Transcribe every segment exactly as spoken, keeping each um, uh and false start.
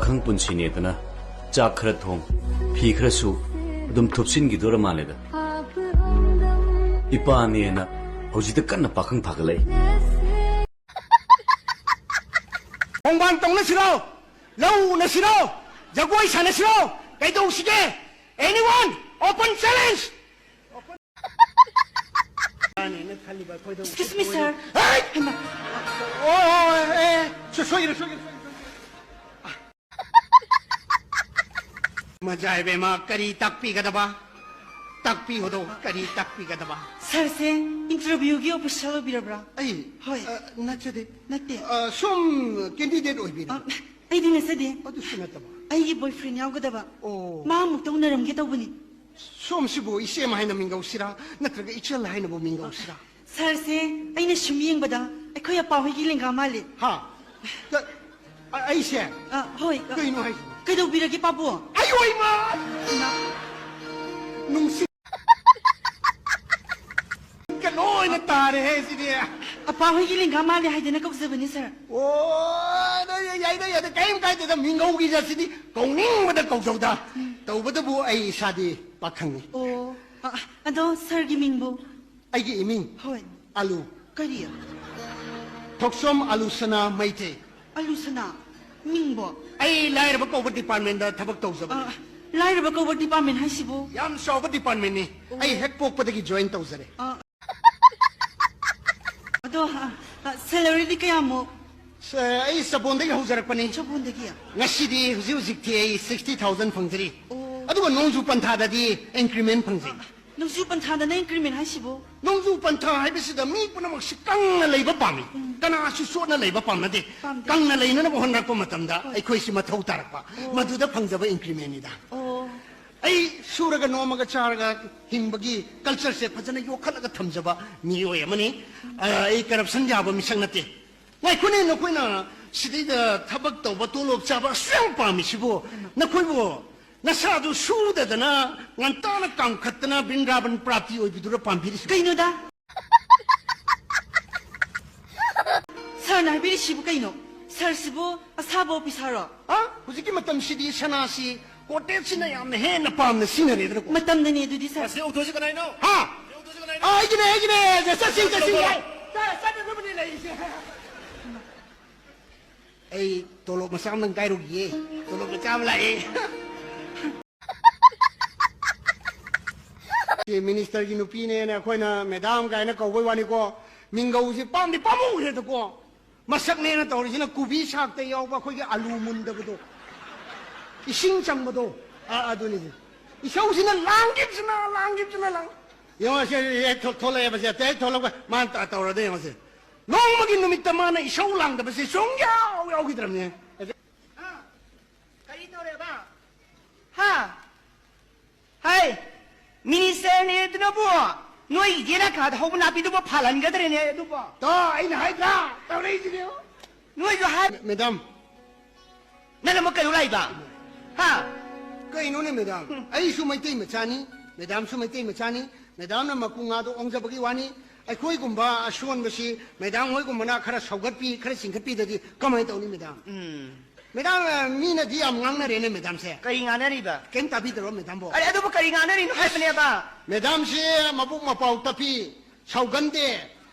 ꯄꯥꯈꯪ ꯄꯨꯟꯁꯤꯅꯦꯗꯅ ꯆꯥꯛ ꯈꯔ ꯊꯣꯡ, ꯐꯤ ꯈꯔ ꯁꯨ, ꯑꯗꯨꯝ ꯊꯨꯞꯁꯤꯟꯈꯤꯗꯣꯔ ꯃꯥꯜꯂꯦꯗ꯫ ꯏꯄꯥꯅꯦꯅ ꯍꯧꯖꯤꯛꯇ ꯀꯟꯅ ꯄꯥꯈꯪ ꯐꯥꯒꯠꯂꯛꯏ꯫ ꯈꯣꯡꯕꯥꯟ ꯇꯧꯅꯁꯤꯔꯣ? ꯂꯧ ꯎꯅꯁꯤꯔꯣ? ꯖꯒꯣꯏ ꯁꯥꯟꯅꯁꯤꯔꯣ? ꯀꯩꯗꯧꯁꯤꯒꯦ? Anyone? Open challenge! Excuse me, sir. ꯍꯩꯃꯥ꯫ ꯑꯣ, ꯑꯣ, ꯑꯦ, ꯑꯦ, ꯁꯣ-, ꯁꯣꯏꯒ꯭ꯔꯦ, ꯁꯣꯏꯒ꯭ꯔꯦ, ꯁꯣꯏꯒ꯭ꯔꯦ, ꯁꯣꯏꯒ꯭ꯔꯦ꯫ ꯃꯖꯥ ꯏꯕꯦꯝꯃ, ꯀꯔꯤ ꯇꯥꯛꯄꯤꯒꯗꯕ? ꯇꯥꯛꯄꯤꯌꯨꯗꯣ, ꯀꯔꯤ ꯇꯥꯛꯄꯤꯒꯗꯕ? ꯁꯥꯔꯁꯦ interview ꯒꯤ official ꯑꯣꯏꯕꯤꯔꯕ꯭ꯔꯥ? ꯑꯩ? ꯍꯣꯏ꯫ ꯑ, ꯅꯠꯆꯗꯦ꯫ ꯅꯠꯇꯦ꯫ ꯑ, ꯁꯨꯝ candidate ꯑꯣꯏꯕꯤꯔꯕ? ꯑ, ꯑꯩꯗꯤ ꯅꯠꯆꯗꯦ꯫ ꯑꯗꯨꯁꯨ ꯅꯠꯇꯕ? ꯑꯩꯒꯤ boyfriend ꯌꯥꯎꯒꯗꯕ꯫ ꯑꯣ꯫ ꯃꯥ ꯑꯃꯨꯛꯇ ꯎꯅꯔꯝꯒꯦ ꯇꯧꯕꯅꯤ꯫ ꯁꯣꯝꯁꯤꯕꯨ ꯏꯆꯦꯝ ꯍꯥꯏꯅ ꯃꯤꯡꯒꯧꯁꯤꯔꯥ, ꯅꯠꯇ꯭ꯔꯒ ꯏꯆꯜ ꯍꯥꯏꯅꯕꯨ ꯃꯤꯡꯒꯧꯁꯤꯔꯥ? ꯁꯥꯔꯁꯦ, ꯑꯩꯅ ꯁꯨꯝ ꯌꯦꯡꯕꯗ ꯑꯩꯈꯣꯏ ꯑꯄꯥ ꯍꯣꯏꯒꯤ ꯂꯦꯡꯒꯥ ꯃꯥꯜꯂꯤ꯫ ꯍꯥ? ꯀ-, ꯑ-, ꯑꯩꯁꯦ? ꯑ, ꯍꯣꯏ꯫ ꯀꯩꯅꯣ ꯍꯥꯏꯁꯤꯕꯣ? ꯀꯩꯗꯧꯕꯤꯔꯒꯦ, ꯄꯥꯕꯨꯡ? ꯑꯌꯣ, ꯏꯃꯥ! ꯏꯃꯥ꯫ ꯅꯨꯡꯁꯤ-, ꯀꯩꯅꯣ ꯑꯣꯏꯅ ꯇꯥꯔꯦꯍꯦ ꯁꯤꯗꯤ꯫ ꯑꯄꯥ ꯍꯣꯏꯒꯤ ꯂꯦꯡꯒꯥ ꯃꯥꯜꯂꯦ ꯍꯥꯏꯗꯅ ꯀꯧꯖꯕꯅꯤ, ꯁꯥꯔ꯫ ꯑꯣ, ꯑꯗꯣ ꯌꯥꯏꯗ, ꯌꯥꯏꯗ, ꯀꯔꯤꯝ ꯀꯥꯏꯗꯦꯗ, ꯃꯤꯡꯒꯧꯒꯤ ꯖꯥꯠꯁꯤꯗꯤ ꯀꯧꯅꯤꯡꯕꯗ ꯀꯧꯖꯧꯗ꯫ ꯎꯝ꯫ ꯇꯧꯕꯇꯕꯨ ꯑꯩ ꯏꯁꯥꯗꯤ ꯄꯥꯈꯪꯅꯤ꯫ ꯑꯣ, ꯑ, ꯑꯗꯣ ꯁꯥꯔꯒꯤ ꯃꯤꯡꯕꯨ? ꯑꯩꯒꯤ ꯏꯃꯤꯡ? ꯍꯣꯏ꯫ ꯑꯂꯨ꯫ ꯀꯔꯤ? ꯊꯣꯛꯆꯣꯝ ꯑꯂꯨꯁꯅꯥ ꯃꯩꯇꯩ꯫ ꯑꯂꯨꯁꯅꯥ? ꯃꯤꯡꯕꯣ? ꯑꯩ ꯂꯥꯏꯔꯕ ꯀꯧꯕ department ꯗ ꯊꯕꯛ ꯇꯧꯖꯕꯅꯤ꯫ ꯑ, ꯂꯥꯏꯔꯕ ꯀꯧꯕ department ꯍꯥꯏꯁꯤꯕꯨ? ꯌꯥꯝ ꯆꯥꯎꯕ department ꯅꯤ꯫ ꯑꯣ꯫ ꯑꯩ ꯍꯦꯛ ꯄꯣꯛꯄꯗꯒꯤ join ꯇꯧꯖꯔꯦ꯫ ꯑ, ꯑꯗꯣ, ꯑ, ꯑ, salary ꯗꯤ ꯀꯌꯥꯃꯨꯛ? ꯁ-, ꯑꯩ ꯆꯕꯣꯟꯗꯒꯤ ꯍꯧꯖꯔꯛꯄꯅꯤ꯫ ꯆꯕꯣꯟꯗꯒꯤ? ꯉꯁꯤꯗꯤ ꯍꯧꯖꯤꯛ ꯍꯧꯖꯤꯛꯇꯤ ꯑꯩ sixty thousand ꯐꯪꯖꯔꯤ꯫ ꯑꯣ꯫ ꯑꯗꯨꯒ ꯅꯣꯡꯖꯨ ꯄꯟꯊꯥꯗꯗꯤ increment ꯐꯪꯖꯩ꯫ ꯑ, ꯅꯣꯡꯖꯨ ꯄꯟꯊꯥꯗꯅ increment ꯍꯥꯏꯁꯤꯕꯨ? ꯅꯣꯡꯖꯨ ꯄꯟꯊꯥ ꯍꯥꯏꯕꯁꯤꯗ ꯃꯤ ꯄꯨꯝꯅꯃꯛꯁꯤ ꯀꯪꯅ ꯂꯩꯕ ꯄꯥꯝꯃꯤ꯫ ꯎꯝ꯫ ꯀꯅꯥꯁꯨ ꯆꯣꯠꯅ ꯂꯩꯕ ꯄꯥꯝꯅꯗꯦ꯫ ꯄꯥꯝꯗꯦ꯫ ꯀꯪꯅ ꯂꯩꯅꯅꯕ ꯍꯣꯠꯅꯔꯛꯄ ꯃꯇꯝꯗ ꯍꯣꯏ꯫ ꯑꯩꯈꯣꯏꯁꯤ ꯃꯊꯧ ꯇꯥꯔꯛꯄ꯫ ꯑꯣ꯫ ꯃꯗꯨꯗ ꯐꯪꯖꯕ increment ꯅꯤꯗ꯫ ꯑꯣ꯫ ꯑꯩ ꯁꯨꯔꯒ ꯅꯣꯝꯃꯒ ꯆꯥꯔꯒ ꯍꯤꯡꯕꯒꯤ culture ꯁꯦ ꯐꯖꯅ ꯌꯣꯛꯈꯠꯂꯒ ꯊꯝꯖꯕ ꯃꯤꯑꯣꯏ ꯑꯃꯅꯤ꯫ ꯑ, ꯑꯩ corruption ꯌꯥꯕ ꯃꯤꯁꯛ ꯅꯠꯇꯦ꯫ ꯉꯥꯏꯈꯣꯅꯦ, ꯅꯈꯣꯏꯅ ꯁꯤꯗꯩꯗ ꯊꯕꯛ ꯇꯧꯕ, ꯇꯣꯂꯣꯞ ꯆꯥꯕ ꯑꯁꯨꯛ ꯌꯥꯝ ꯄꯥꯝꯃꯤꯁꯤꯕꯨ, ꯅꯈꯣꯏꯕꯨ ꯅꯁꯥꯗꯨ ꯁꯨꯗꯗꯅ ꯉꯟꯇꯥꯅ ꯀꯥꯝꯈꯠꯇꯅ ꯕ꯭ꯔꯤꯟꯗꯥꯕꯟ ꯄ꯭ꯔꯥꯞꯇꯤ ꯑꯣꯏꯕꯤꯗꯨꯔ ꯄꯥꯝꯕꯤꯔꯤꯁꯤ? ꯀꯩꯅꯣꯗ? ꯁꯥꯔꯅ ꯍꯥꯏꯕꯤꯔꯤꯁꯤꯕꯨ ꯀꯩꯅꯣ? ꯁꯥꯔꯁꯤꯕꯨ ꯑꯁꯥꯕ ꯑꯣꯐꯤꯁꯥꯔꯔꯣ? ꯍꯥ? ꯍꯧꯖꯤꯛꯀꯤ ꯃꯇꯝꯁꯤꯗꯤ ꯁꯅꯥꯁꯤ ꯀꯣꯇꯦꯖꯁꯤꯅ ꯌꯥꯝꯅ ꯍꯦꯟꯅ ꯄꯥꯝꯅ ꯁꯤꯖꯤꯟꯅꯔꯦꯗꯅꯀꯣ꯫ ꯃꯇꯝꯅꯅꯦ ꯑꯗꯨꯗꯤ, ꯁꯥꯔ꯫ ꯑꯁꯤ ꯑꯣꯛꯇꯣꯁꯤ ꯀꯅꯥꯏꯅꯣ? ꯍꯥ? ꯑꯁꯤ ꯑꯣꯛꯇꯣꯁꯤ ꯀꯅꯥꯏꯅꯣ? ꯑꯥ, ꯑꯩꯒꯤꯅꯦ, ꯑꯩꯒꯤꯅꯦ꯫ ꯆꯠꯁꯤ, ꯆꯠꯁꯤ, ꯌꯥꯏ꯫ ꯆꯠ-, ꯆꯠꯅꯅꯕꯅꯦ ꯂꯩꯔꯤꯁꯦ꯫ ꯑꯩ ꯇꯣꯂꯣꯞ ꯃꯆꯥ ꯑꯃꯇꯪ ꯀꯥꯏꯔꯨꯈꯤꯒꯦ꯫ ꯇꯣꯂꯣꯞ ꯃꯆꯥ ꯑꯃ ꯂꯥꯛꯑꯦ꯫ ꯁꯤ ꯃꯤꯅꯤꯁꯇꯔꯒꯤ ꯅꯨꯄꯤꯅꯦꯅ ꯑꯩꯈꯣꯏꯅ ꯃꯦꯗꯥꯝ ꯀꯥꯏꯅ ꯀꯧꯕꯩ ꯋꯥꯅꯤꯀꯣ꯫ ꯃꯤꯡꯒꯧꯁꯦ ꯄꯥꯝꯗꯤ ꯄꯥꯝꯃꯨꯈ꯭ꯔꯦꯗꯀꯣ꯫ ꯃꯁꯛꯅꯦꯅ ꯇꯧꯔꯤꯁꯤꯅ ꯀꯣꯕꯤ ꯁꯥꯛꯇ ꯌꯥꯎꯕ ꯑꯩꯈꯣꯏꯒꯤ ꯑꯂꯨ ꯃꯨꯟꯗꯕꯗꯣ, ꯏꯁꯤꯡ ꯆꯪꯕꯗꯣ, ꯑ-, ꯑꯗꯨꯅꯤ꯫ ꯏꯁꯧꯁꯤꯅ ꯂꯥꯡꯈꯤꯕꯁꯤꯅ, ꯂꯥꯡꯈꯤꯕꯁꯤꯅ, ꯂꯥꯡ-, ꯌꯦꯡꯉꯣ, ꯁꯦ, ꯍꯦꯛ ꯊꯣꯛ-, ꯊꯣꯛꯂꯛꯑꯦꯕ, ꯁꯦ, ꯍꯦꯛ ꯊꯣꯛꯂꯛꯄ ꯃꯥꯅ ꯇ-, ꯇꯧꯔꯗ ꯌꯦꯡꯉꯣ, ꯁꯦ꯫ ꯅꯣꯡꯃꯒꯤ ꯅꯨꯃꯤꯠꯇ ꯃꯥꯅ ꯏꯁꯧ ꯂꯥꯡꯗꯕꯁꯦ ꯁꯨꯡꯌꯥꯎ ꯌꯥꯎꯈꯤꯗ꯭ꯔꯕꯅꯦ꯫ ꯍꯥ? ꯀꯔꯤ ꯇꯧꯔꯦꯕ? ꯍꯥ? ꯍꯩ! ꯃꯤꯅꯤꯁꯇꯔꯅꯦ ꯑꯗꯨꯅꯕꯨ ꯅꯣꯏꯒꯤ ꯌꯦꯅꯈꯥꯗ ꯍꯧꯕ ꯅꯥꯄꯤꯗꯨꯕꯨ ꯐꯥꯜꯍꯟꯒꯗ꯭ꯔꯦꯅꯦ ꯑꯗꯨꯕꯨ? ꯇꯣ, ꯑꯩꯅ ꯍꯥꯏꯗ꯭ꯔꯥ? ꯇꯧꯔꯛꯏꯁꯤꯅꯦ꯫ ꯅꯣꯏꯁꯨ ꯍꯥꯏ-, ꯃꯦꯗꯥꯝ꯫ ꯅꯪ ꯑꯃꯨꯛ ꯀꯩꯗꯧ ꯂꯥꯛꯏꯕ? ꯍꯥ? ꯀꯩꯅꯣꯅꯦ, ꯃꯦꯗꯥꯝ? ꯎꯝ꯫ ꯑꯩꯁꯨ ꯃꯩꯇꯩ ꯃꯆꯥꯅꯤ, ꯃꯦꯗꯥꯝꯁꯨ ꯃꯩꯇꯩ ꯃꯆꯥꯅꯤ꯫ ꯃꯦꯗꯥꯝꯅ ꯃꯀꯨ ꯉꯥꯗꯣ ꯑꯣꯟꯖꯕꯒꯤ ꯋꯥꯅꯤ꯫ ꯑꯩꯈꯣꯏꯒꯨꯝꯕ ꯑꯁꯣꯟꯕꯁꯤ ꯃꯦꯗꯥꯝ ꯍꯣꯏꯒꯨꯝꯕꯅ ꯈꯔ ꯁꯧꯒꯠꯄꯤ, ꯈꯔ ꯆꯤꯡꯈꯠꯄꯤꯗꯗꯤ ꯀꯃꯥꯏꯅ ꯇꯧꯅꯤ, ꯃꯦꯗꯥꯝ? ꯎꯝ꯫ ꯃꯦꯗꯥꯝ, ꯑ, ꯃꯤꯅꯗꯤ ꯌꯥꯝ ꯉꯥꯡꯅꯔꯦꯅꯦ, ꯃꯦꯗꯥꯝꯁꯦ꯫ ꯀꯔꯤ ꯉꯥꯡꯅꯔꯤꯕ? ꯀꯩꯝ ꯇꯥꯕꯤꯗꯔꯣ, ꯃꯦꯗꯥꯝꯕꯣ? ꯑꯔꯦ, ꯑꯗꯨꯕꯨ ꯀꯔꯤ ꯉꯥꯡꯅꯔꯤꯅꯣ ꯍꯥꯏꯕꯅꯦꯕ? ꯃꯦꯗꯥꯝꯁꯦ ꯃꯕꯨꯛ ꯃꯄꯥꯎ ꯇꯞꯄꯤ, ꯁꯥꯎꯒꯟꯗꯦ,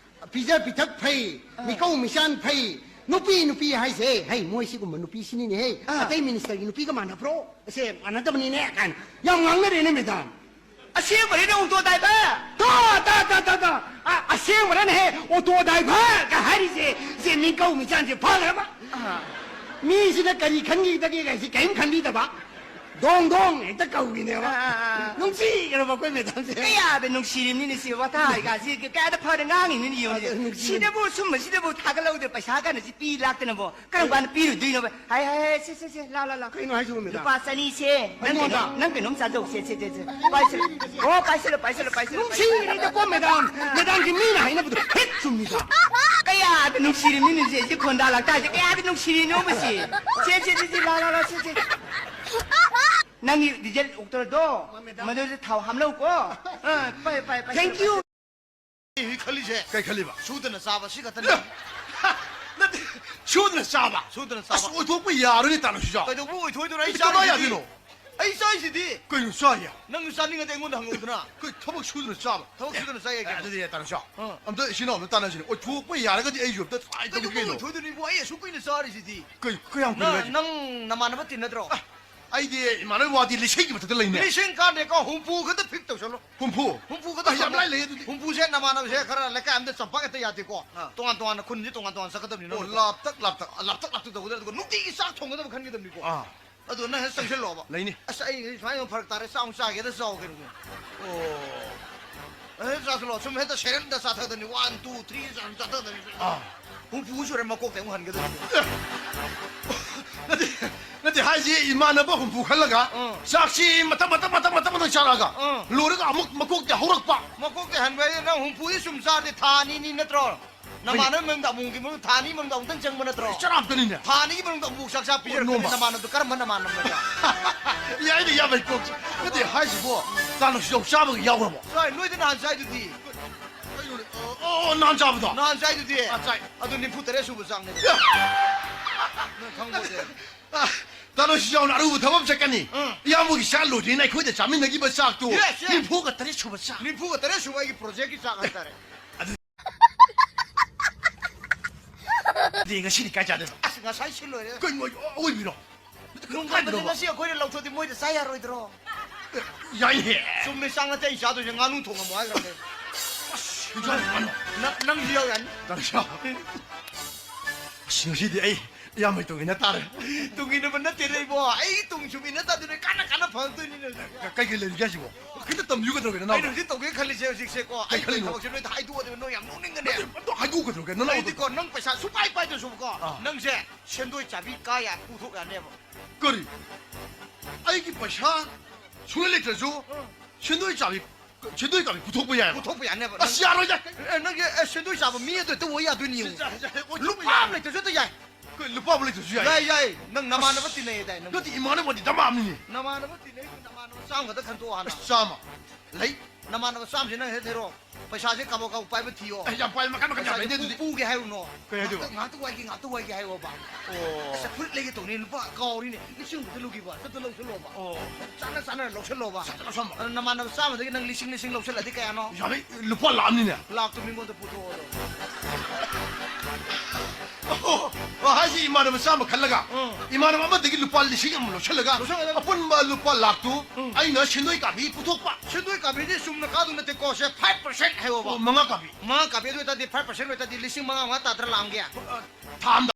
ꯄꯤꯖ ꯄꯤꯊꯛ ꯐꯩ, ꯑꯥ꯫ ꯃꯤꯀꯧ ꯃꯤꯆꯥꯟ ꯐꯩ꯫ ꯅꯨꯄꯤ, ꯅꯨꯄꯤ ꯍꯥꯏꯁꯦ, ꯍꯩ, ꯃꯣꯏ ꯁꯤꯒꯨꯝꯕ ꯅꯨꯄꯤꯁꯤꯅꯤꯅꯦꯍꯦ꯫ ꯑꯥ꯫ ꯑꯇꯩ ꯃꯤꯅꯤꯁꯇꯔꯒꯤ ꯅꯨꯄꯤꯒ ꯃꯥꯟꯅꯕ꯭ꯔꯣ? ꯑꯁꯦ, ꯃꯥꯟꯅꯗꯕꯅꯤꯅꯦ, ꯀꯥꯏꯅ ꯌꯥꯝ ꯉꯥꯡꯅꯔꯦꯅꯦ, ꯃꯦꯗꯥꯝ꯫ ꯑꯁꯦꯡꯕꯅꯤꯅꯦ, ꯑꯣꯇꯣ ꯗ꯭ꯔꯥꯏꯚꯔ! ꯇꯥ, ꯇꯥ, ꯇꯥ, ꯇꯥ, ꯇꯥ꯫ ꯑ-, ꯑꯁꯦꯡꯕꯅꯅꯦꯍꯦ, ꯑꯣꯇꯣ ꯗ꯭ꯔꯥꯏꯚꯔꯒ ꯍꯥꯏꯔꯤꯁꯦ, ꯁꯦ ꯃꯤꯀꯧ ꯃꯤꯆꯥꯟꯁꯦ ꯐꯈ꯭ꯔꯕ? ꯑꯥ꯫ ꯃꯤꯁꯤꯅ ꯀꯔꯤ ꯈꯟꯈꯤꯒꯗꯒꯦ ꯀꯥꯏꯁꯤ ꯀꯔꯤꯝ ꯈꯟꯕꯤꯗꯕ꯫ ꯗꯣꯡ ꯗꯣꯡ ꯍꯦꯛꯇ ꯀꯧꯈꯤꯅꯦꯕ꯫ ꯑꯥ, ꯑꯥ, ꯑꯥ꯫ ꯅꯨꯡꯁꯤꯈ꯭ꯔꯕ ꯑꯩꯈꯣꯏ ꯃꯦꯗꯥꯝꯁꯦ꯫ ꯀꯌꯥꯗ ꯅꯨꯡꯁꯤꯔꯤꯕꯅꯤꯅꯦ ꯁꯤ ꯋꯥꯇꯥ ꯍꯥꯏꯀꯥꯟꯁꯤ, ꯀꯌꯥꯗ ꯐꯅ ꯉꯥꯡꯉꯤꯅꯤꯅꯦ ꯌꯦꯡꯉꯨꯅꯦ꯫ ꯑꯗ ꯅꯨꯡꯁꯤꯔꯦ꯫ ꯁꯤꯗꯕꯨ ꯁꯨꯝꯕꯁꯤꯗꯕꯨ ꯊꯥꯒꯠꯍꯧꯗꯦ ꯄꯩꯁꯥ ꯀꯥꯟꯅꯁꯤ ꯄꯤ ꯂꯥꯛꯇꯅꯕꯣ꯫ ꯀꯔꯝ ꯀꯥꯟꯗ ꯄꯤꯔꯨꯗꯣꯏꯅꯣꯕ? ꯍꯥꯏ, ꯍꯥꯏ, ꯍꯥꯏ, ꯁꯦ, ꯁꯦ, ꯁꯦ, ꯂꯥ, ꯂꯥ, ꯂꯥ꯫ ꯀꯩꯅꯣ ꯍꯥꯏꯁꯤꯕꯣ, ꯃꯦꯗꯥꯝ? ꯂꯨꯄꯥ ꯆꯅꯤꯁꯦ, ꯅꯪ ꯑꯩꯉꯣꯟꯗ? ꯀꯩꯅꯣꯝ, ꯅꯪ ꯀꯩꯅꯣꯝ ꯆꯥꯖꯧꯁꯦ, ꯁꯦ, ꯁꯦ, ꯁꯦ꯫ ꯄꯥꯏꯁꯤꯜꯂꯨ꯫ ꯑꯣ, ꯄꯥꯏꯁꯤꯜꯂꯨ, ꯄꯥꯏꯁꯤꯜꯂꯨ, ꯄꯥꯏꯁꯤꯜꯂꯨ, ꯄꯥꯏꯁꯤꯜꯂꯨ꯫ ꯅꯨꯡꯁꯤꯔꯤꯗꯀꯣ, ꯃꯦꯗꯥꯝ꯫ ꯑꯥ꯫ ꯃꯦꯗꯥꯝꯒꯤ ꯃꯤꯅ ꯍꯥꯏꯅꯕꯗꯣ ꯍꯦꯛ ꯆꯨꯝꯃꯤꯗ꯫ ꯀꯌꯥꯗ ꯅꯨꯡꯁꯤꯔꯤꯃꯤꯅꯦ ꯁꯦ, ꯁꯤ ꯈꯣꯟꯗꯥ ꯂꯥꯛꯇꯥꯁꯦ ꯀꯌꯥꯗ ꯅꯨꯡꯁꯤꯔꯤꯅꯣꯕ ꯁꯤ? ꯁꯦ, ꯁꯦ, ꯁꯦ, ꯁꯦ, ꯂꯥ, ꯂꯥ, ꯂꯥ, ꯁꯦ, ꯁꯦ꯫ ꯅꯪꯒꯤ ꯗꯤꯖꯜ ꯑꯣꯛꯇꯔꯗꯣ, ꯃꯦꯗꯥꯝ꯫ ꯃꯗꯨꯗ ꯊꯥꯎ ꯍꯥꯞꯅꯧꯀꯣ꯫ ꯑꯥ, ꯄꯥꯏ, ꯄꯥꯏ, ꯄꯥꯏ, Thank ꯄꯥꯏ, you꯫ ꯄꯥꯏ꯫ ꯑꯩ ꯈꯜꯂꯤꯁꯦ꯫ ꯀꯩ ꯈꯜꯂꯤꯕ? ꯁꯨꯗꯅ ꯆꯥꯕ ꯁꯤ ꯈꯛꯇꯅꯤ꯫ ꯅꯠꯇꯦ, ꯁꯨꯗꯅ ꯆꯥꯕ꯫ ꯁꯨꯗꯅ ꯆꯥꯕ꯫ ꯑꯁ, ꯑꯣꯏꯊꯣꯛꯄ ꯌꯥꯔꯣꯏꯅꯦ, ꯇꯥ ꯅꯥꯎꯁꯨꯖꯥꯎ꯫ ꯀꯩꯗꯧꯕ ꯑꯣꯏꯊꯣꯛꯑꯣꯏꯗꯣꯏꯅꯣ? ꯑꯩ ꯑꯗꯨ ꯆꯥꯕ ꯀꯃꯥꯏ ꯌꯥꯗꯣꯏꯅꯣ? ꯌꯥꯗꯣꯏꯅꯣ? ꯑꯩ ꯆꯥꯏꯁꯤꯗꯤ꯫ ꯀꯩꯅꯣ ꯆꯥꯏꯌꯦ? ꯅꯪꯁꯨ ꯆꯥꯅꯤꯡꯉꯗꯤ ꯑꯩꯉꯣꯟꯗ ꯍꯪꯉꯛꯎꯗꯅ꯫ ꯀꯩ ꯊꯕꯛ ꯁꯨꯗꯅ ꯆꯥꯕ? ꯊꯕꯛ ꯁꯨꯗꯅ ꯆꯥꯏ ꯑꯦ, ꯀꯩꯅꯣ? ꯑꯗꯨꯗꯤ ꯇꯥ ꯅꯥꯎꯁꯨꯖꯥꯎ, ꯑꯥ꯫ ꯑꯝꯇ ꯏꯆꯤꯟ ꯏꯅꯥꯎ ꯑꯝꯇ ꯇꯥꯟꯅꯁꯤꯅꯦ꯫ ꯑꯣꯏꯊꯣꯛꯄ ꯌꯥꯔꯒꯗꯤ ꯑꯩꯁꯨ ꯑꯝꯇ try ꯇꯧꯒꯦ ꯀꯩꯗꯧꯕ ꯀꯩꯅꯣ꯫ ꯑꯣꯏꯊꯣꯛꯑꯣꯏꯗꯣꯏꯅꯣ ꯏꯕꯣ? ꯑꯩ ꯑꯁꯨꯛ ꯀꯨꯏꯅ ꯆꯥꯔꯤꯁꯤꯗꯤ꯫ ꯀꯩ, ꯀꯌꯥꯝ ꯀꯨꯏꯔꯦ ꯅꯪ, ꯍꯥꯏꯁꯦ? ꯅꯪ ꯅꯃꯥꯟꯅꯕ ꯇꯤꯟꯅꯗ꯭ꯔꯣ? ꯑ, ꯑꯩꯗꯤ ꯏꯃꯥꯟꯅꯕ ꯋꯥꯗꯤ ꯂꯤꯁꯤꯡꯒꯤ ꯃꯊꯛꯇ ꯂꯩꯅꯦ꯫ ꯂꯤꯁꯤꯡ ꯀꯥꯟꯗꯦꯀꯣ, ꯍꯨꯝꯐꯨ ꯈꯛꯇ fix ꯇꯧꯁꯜꯂꯣ꯫ ꯍꯨꯝꯐꯨ? ꯍꯨꯝꯐꯨ ꯈꯛꯇ ꯑ, ꯌꯥꯝ ꯁꯣꯜꯂꯣ꯫ ꯂꯥꯏ ꯂꯩꯌꯦ ꯑꯗꯨꯗꯤ꯫ ꯍꯨꯝꯐꯨꯁꯦ ꯅꯃꯥꯟꯅꯕꯁꯦ ꯈꯔ ꯂꯩꯀꯥꯏ ꯑꯝꯗ ꯆꯝꯄꯥꯛ ꯍꯦꯛꯇ ꯌꯥꯗꯦꯀꯣ꯫ ꯑꯥ꯫ ꯇꯣꯉꯥꯟ ꯇꯣꯉꯥꯟꯅ, ꯈꯨꯟꯁꯦ ꯇꯣꯉꯥꯟ ꯇꯣꯉꯥꯟ ꯆꯠꯀꯗꯕꯅꯤ ꯑꯣ, ꯅꯪ꯫ ꯂꯥꯞꯇꯛ ꯂꯥꯞꯇꯛ, ꯂꯥꯞꯇꯛ ꯂꯥꯞꯇꯛ ꯇꯧꯒꯗꯕ, ꯑꯗꯨꯒ ꯅꯨꯡꯇꯤꯒꯤ ꯆꯥꯛ ꯊꯣꯡꯒꯗꯕ ꯈꯟꯒꯗꯕꯅꯤꯀꯣ꯫ ꯑꯥ꯫ ꯑꯗꯨ ꯅꯪ ꯍꯦꯛ ꯆꯪꯁꯤꯜꯂꯣꯕ꯫ ꯂꯩꯅꯤ꯫ ꯑꯁ, ꯑꯩ ꯁꯨꯃꯥꯏꯅ ꯐꯔꯛ ꯇꯥꯔꯦ, ꯆꯥꯛ ꯑꯃꯨꯛ ꯆꯥꯒꯦꯗ ꯆꯥꯎ ꯀꯩꯅꯣ꯫ ꯑꯣ꯫ ꯑꯦ, ꯆꯥꯁꯤꯜꯂꯣ꯫ ꯁꯨꯝ ꯍꯦꯛꯇ ꯁꯦꯔꯦꯜꯗ ꯆꯥꯊꯗꯕꯅꯤ꯫ One, two, three ꯆꯥ-, ꯆꯥꯊꯗꯕꯅꯤ꯫ ꯑꯥ꯫ ꯍꯨꯝꯐꯨ ꯁꯨꯔꯦ ꯃꯀꯣꯛꯇ ꯑꯃꯨꯛ ꯍꯟꯒꯗꯕꯅꯤ꯫ ꯅꯠꯇꯦ, ꯅꯠꯇꯦ, ꯍꯥꯏꯁꯤ ꯏꯃꯥꯟꯅꯕ ꯍꯨꯝꯐꯨ ꯈꯜꯂꯒ ꯑꯥ꯫ ꯆꯥꯛꯁꯤ ꯃꯊꯪ, ꯃꯊꯪ, ꯃꯊꯪ, ꯃꯊꯪ, ꯃꯊꯪ ꯆꯥꯔꯛꯑꯒ ꯑꯥ꯫ ꯂꯣꯏꯔꯒ ꯑꯃꯨꯛ ꯃꯀꯣꯛꯇ ꯍꯧꯔꯛꯄ꯫ ꯃꯀꯣꯛꯇ ꯍꯟꯕ ꯍꯥꯏꯁꯦ ꯅꯪ ꯍꯨꯝꯐꯨꯗꯤ ꯁꯨꯝ ꯆꯥꯔꯗꯤ ꯊꯥ ꯑꯅꯤꯅꯤ ꯅꯠꯇ꯭ꯔꯣ? ꯅꯃꯥꯟꯅꯕ ꯃꯌꯨꯝꯗ ꯑꯃꯨꯛꯀꯤ ꯃꯅꯨꯡ ꯊꯥ ꯑꯅꯤ ꯃꯅꯨꯡꯗ ꯑꯃꯨꯛꯇꯪ ꯆꯪꯕ ꯅꯠꯇ꯭ꯔꯣ? ꯑꯩ ꯆꯔꯥ ꯑꯃꯇꯅꯤꯅꯦ꯫ ꯊꯥ ꯑꯅꯤꯒꯤ ꯃꯅꯨꯡꯗ ꯑꯃꯨꯛ ꯆꯥꯛ ꯆꯥ ꯄꯤꯖꯔꯛꯇꯣꯏꯅꯦ ꯅꯣꯡꯃ꯫ ꯅꯃꯥꯟꯅꯕꯗꯣ ꯀꯔꯝꯕ ꯅꯃꯥꯟꯅꯕꯅꯣ? ꯌꯥꯏꯅꯦ, ꯏꯌꯥꯝꯕ, ꯑꯩ ꯀꯣꯛꯁꯦ꯫ ꯅꯠꯇꯦ, ꯍꯥꯏꯁꯤꯕꯣ, ꯆꯥ ꯅꯨꯡꯁꯤꯗꯧ ꯆꯥꯕꯒꯤ ꯌꯥꯎꯈ꯭ꯔꯕꯣ? ꯆꯥꯏ, ꯅꯣꯏꯗ ꯅꯍꯥꯟ ꯆꯥꯏꯗꯨꯗꯤ꯫ ꯀꯩꯅꯣꯅꯦ? ꯑꯣ, ꯑꯣ, ꯅꯍꯥꯟ ꯆꯥꯕꯗꯣ? ꯅꯍꯥꯟ ꯆꯥꯏꯗꯨꯗꯤ꯫ ꯑꯥ, ꯆꯥꯏ꯫ ꯑꯗꯨ ꯅꯤꯐꯨ ꯇꯔꯦꯠ ꯁꯨꯕ ꯆꯥꯡꯅꯦ꯫ ꯌꯥ! ꯅꯪ ꯈꯪꯕ ꯑꯣꯏꯗꯦ꯫ ꯑꯥ, ꯆꯥ ꯅꯨꯡꯁꯤꯗꯧꯅ ꯑꯔꯨꯕ ꯊꯕꯛ ꯑꯃ ꯆꯠꯀꯅꯤ꯫ ꯎꯝ꯫ ꯏꯌꯥꯝꯕꯒꯤ ꯆꯥꯛ ꯂꯣꯏꯗ꯭ꯔꯤꯉꯩꯗ ꯑꯩꯈꯣꯏꯗ ꯆꯥꯃꯤꯟꯅꯈꯤꯕ ꯆꯥꯛꯇꯣ꯫ Yes, yes꯫ ꯅꯤꯐꯨꯒ ꯇꯔꯦꯠ ꯁꯨꯕ ꯆꯥꯛ꯫ ꯅꯤꯐꯨꯒ ꯇꯔꯦꯠ ꯁꯨꯕ ꯑꯩꯒꯤ projectꯀꯤ ꯆꯥꯛ ꯍꯥꯏꯇꯥꯔꯦ꯫ ꯑꯗꯨ ꯑꯗꯨꯗꯤ ꯉꯁꯤꯗꯤ ꯀꯥꯏ ꯆꯥꯗꯣꯏꯕ? ꯑꯁ, ꯉꯁꯥꯏ ꯁꯤꯜ ꯂꯣꯏꯔꯦ꯫ ꯀꯩꯅꯣ, ꯑꯣꯏꯕꯤꯔꯣ? ꯅꯣꯡꯃ ꯀꯥꯏꯗꯅꯣꯕ? ꯉꯁꯤ ꯑꯩꯈꯣꯏꯅ ꯂꯧꯊꯣꯛꯑꯗꯤ ꯃꯣꯏꯗ ꯆꯥ ꯌꯥꯔꯣꯏꯗ꯭ꯔꯣ? ꯑꯦ, ꯌꯥꯏꯍꯦ꯫ ꯆꯨꯝꯃꯦ, ꯆꯥꯛ ꯅꯠꯇꯦ ꯑꯩ ꯆꯥꯗꯣꯏꯁꯦ, ꯉꯥꯅꯨ ꯊꯣꯡꯉꯝꯃꯣ ꯍꯥꯏꯈ꯭ꯔꯕꯅꯦ꯫ ꯑꯁ, ꯍꯤꯟꯖꯥꯡ ꯉꯥꯅꯨ꯫ ꯅꯪ, ꯅꯪꯁꯨ ꯌꯥꯎ ꯌꯥꯅꯤ꯫ ꯅꯪꯁꯨ ꯌꯥꯎ꯫ ꯑꯁ, ꯉꯁꯤꯗꯤ ꯑꯩ ꯏꯌꯥꯝꯕꯩ ꯇꯨꯡ ꯏꯟꯅ ꯇꯥꯔꯦ꯫ ꯇꯨꯡ ꯏꯟꯅꯕ ꯅꯠꯇꯦꯅꯦ ꯏꯕꯣ, ꯑꯩ ꯇꯨꯡ ꯁꯨꯝ ꯏꯟꯅ ꯇꯥꯗꯣꯏꯅꯦ, ꯀꯥꯟꯅ ꯀꯥꯟꯅ ꯐꯪꯉꯛꯇꯣꯏꯅꯤꯅꯦ꯫ ꯀ-, ꯀꯩ ꯀꯩ ꯂꯩꯔꯤꯒꯦ ꯍꯥꯏꯁꯤꯕꯣ? ꯈꯤꯇ ꯇꯝꯕꯤꯌꯨ ꯀꯩꯗꯧꯔꯒꯦ, ꯅꯅꯥꯎ? ꯑꯩꯅ ꯍꯧꯖꯤꯛ ꯇꯧꯒꯦ ꯈꯜꯂꯤꯁꯦ ꯍꯧꯖꯤꯛꯁꯦꯀꯣ, ꯀꯩ ꯑꯩ ꯈꯜꯂꯤꯅꯣ? ꯊꯕꯛꯁꯦ ꯅꯣꯏꯗ ꯍꯥꯏꯗꯣꯛꯑꯗꯤ ꯅꯣꯏ ꯌꯥꯝ ꯅꯣꯛꯅꯤꯡꯒꯅꯦ꯫ ꯑꯗꯨ, ꯑꯗꯨ ꯍꯥꯏꯗꯣꯛꯀꯗꯧꯔꯒꯦ, ꯅꯅꯥꯎ? ꯑꯩꯗꯤꯀꯣ, ꯅꯪ ꯄꯩꯁꯥ ꯁꯨꯡꯄꯥꯏ ꯄꯥꯏꯗ꯭ꯔꯁꯨꯀꯣ, ꯑꯥ꯫ ꯅꯪꯁꯦ ꯁꯦꯟꯗꯣꯏ ꯆꯥꯕꯤ ꯀꯥ ꯌꯥ ꯄꯨꯊꯣꯛ ꯌꯥꯅꯦꯕ꯫ ꯀꯔꯤ? ꯑꯩꯒꯤ ꯄꯩꯁꯥ ꯁꯨꯡꯂꯩ ꯂꯩꯇ꯭ꯔꯁꯨ ꯎꯝ꯫ ꯁꯦꯟꯗꯣꯏ ꯆꯥꯕꯤ, ꯁꯦꯟꯗꯣꯏ ꯆꯥꯕꯤ ꯄꯨꯊꯣꯛꯄ ꯌꯥꯏꯕ? ꯄꯨꯊꯣꯛꯄ ꯌꯥꯅꯦꯕ꯫ ꯑꯁ, ꯌꯥꯔꯣꯏꯗ꯫ ꯑꯦ, ꯅꯪꯒꯤ, ꯑꯦ, ꯁꯦꯟꯗꯣꯏ ꯆꯥꯕ ꯃꯤ ꯑꯗꯨ ꯍꯦꯛꯇ ꯑꯣꯏ ꯌꯥꯗꯣꯏꯅꯤ ꯌꯦꯡꯉꯨ꯫ ꯌꯥ-, ꯌꯥ-, ꯌꯥ-, ꯑꯣꯏꯊꯣꯛꯄ ꯂꯨꯄꯥ ꯌꯥꯏ꯫ ꯑꯃ ꯂꯩꯇ꯭ꯔꯁꯨ ꯍꯦꯛꯇ ꯌꯥꯏ꯫ ꯀꯩ, ꯂꯨꯄꯥ ꯑꯃ ꯂꯩꯇ꯭ꯔꯁꯨ ꯌꯥꯏ? ꯌꯥꯏ, ꯌꯥꯏ꯫ ꯅꯪ ꯅꯃꯥꯟꯅꯕ ꯑꯁ, ꯇꯤꯟꯅꯩꯌꯦꯗꯥꯏ ꯅꯪ? ꯅꯠꯇꯦ, ꯏꯃꯥꯟꯅꯕꯗꯤ ꯗꯃꯥ ꯑꯃꯅꯤꯅꯦ꯫ ꯅꯃꯥꯟꯅꯕ ꯇꯤꯟꯅꯩꯗꯨ ꯅꯃꯥꯟꯅꯕ ꯆꯥꯝꯃ ꯈꯛꯇ ꯈꯟꯇꯣꯛꯑꯣ ꯍꯥꯟꯅ꯫ ꯑꯁ, ꯆꯥꯝꯃ? ꯂꯩ꯫ ꯅꯃꯥꯟꯅꯕ ꯆꯥꯝꯃꯁꯦ ꯅꯪ ꯍꯦꯛ ꯊꯤꯔꯣ꯫ ꯄꯩꯁꯥꯁꯦ ꯀꯥꯕꯛ ꯀꯥꯕꯛ ꯄꯥꯏꯕ ꯊꯤꯌꯣ꯫ ꯑꯦ, ꯌꯥꯝ ꯄꯥꯏꯕ ꯃꯈꯜ ꯃꯈꯜ ꯌꯥꯝ ꯄꯩꯁꯥꯁꯦ ꯂꯩꯅꯦ ꯄꯨ-, ꯑꯗꯨꯗꯤ꯫ ꯄꯨꯒꯦ ꯍꯥꯏꯔꯨꯅꯣ꯫ ꯀꯩ ꯍꯥꯏꯗꯣꯏꯕ? ꯉꯥꯏꯍꯥꯛꯇ, ꯉꯥꯏꯍꯥꯛꯇ ꯋꯥꯏꯒꯦ, ꯉꯥꯏꯍꯥꯛꯇ ꯋꯥꯏꯒꯦ ꯍꯥꯏꯌꯣꯕ꯫ ꯑꯣ꯫ ꯑꯁ, ꯐꯨꯔꯤꯠ ꯂꯩꯒꯦ ꯇꯧꯅꯤ, ꯂꯨꯄꯥ ꯀꯥꯎꯔꯤꯅꯦ꯫ ꯂꯤꯁꯤꯡ ꯑꯃ ꯈꯛꯇ ꯂꯨꯈꯤꯕ꯫ ꯆꯠꯇ ꯂꯧꯁꯜꯂꯣꯕ꯫ ꯑꯣ꯫ ꯆꯥꯅ ꯆꯥꯅ ꯂꯧꯁꯜꯂꯣꯕ꯫ ꯆꯠꯇ ꯂꯧꯁꯜꯂꯣ꯫ ꯑꯗꯨ ꯅꯃꯥꯟꯅꯕ ꯆꯥꯝꯃꯗꯒꯤ ꯅꯪ ꯂꯤꯁꯤꯡ, ꯂꯤꯁꯤꯡ ꯂꯧꯁꯜꯂꯗꯤ ꯀꯌꯥꯅꯣ? ꯌꯥꯔꯦ, ꯂꯨꯄꯥ ꯂꯥꯛ ꯑꯃꯅꯤꯅꯦ꯫ ꯂꯥꯛꯇꯨ ꯃꯤꯉꯣꯟꯗ ꯄꯨꯊꯣꯛꯑꯣ ꯑꯗꯣ꯫ ꯑꯣ, ꯍꯥꯏꯁꯤ ꯏꯃꯥꯟꯅꯕ ꯆꯥꯝꯃ ꯈꯜꯂꯒ, ꯎꯝ꯫ ꯏꯃꯥꯟꯅꯕ ꯑꯃꯗꯒꯤ ꯂꯨꯄꯥ ꯂꯤꯁꯤꯡ ꯑꯃ ꯂꯧꯁꯜꯂꯒ, ꯂꯧꯁꯜꯂꯒ꯫ ꯑꯄꯨꯟꯕ ꯂꯨꯄꯥ ꯂꯥꯛꯇꯨ ꯎꯝ꯫ ꯑꯩꯅ ꯁꯦꯟꯗꯣꯏ ꯀꯥꯕꯤ ꯄꯨꯊꯣꯛꯄ꯫ ꯁꯦꯟꯗꯣꯏ ꯀꯥꯕꯤꯗꯤ ꯆꯨꯝꯅ ꯀꯥꯗꯧ ꯅꯠꯇꯦꯀꯣ, ꯁꯦ five percent ꯍꯥꯏꯌꯣꯕ꯫ ꯑꯣ, ꯃꯉꯥ ꯀꯥꯕꯤ꯫ ꯃꯉꯥ ꯀꯥꯕꯤ ꯑꯗꯨ ꯑꯣꯏꯇꯥꯔꯗꯤ five percent ꯑꯣꯏꯇꯥꯔꯗꯤ ꯂꯤꯁꯤꯡ ꯃꯉꯥ, ꯃꯉꯥ ꯇꯥꯗ꯭ꯔꯥ ꯂꯥꯛ ꯑꯃꯒꯤ? ꯑ, ꯊꯥ ꯑꯝꯗ꯫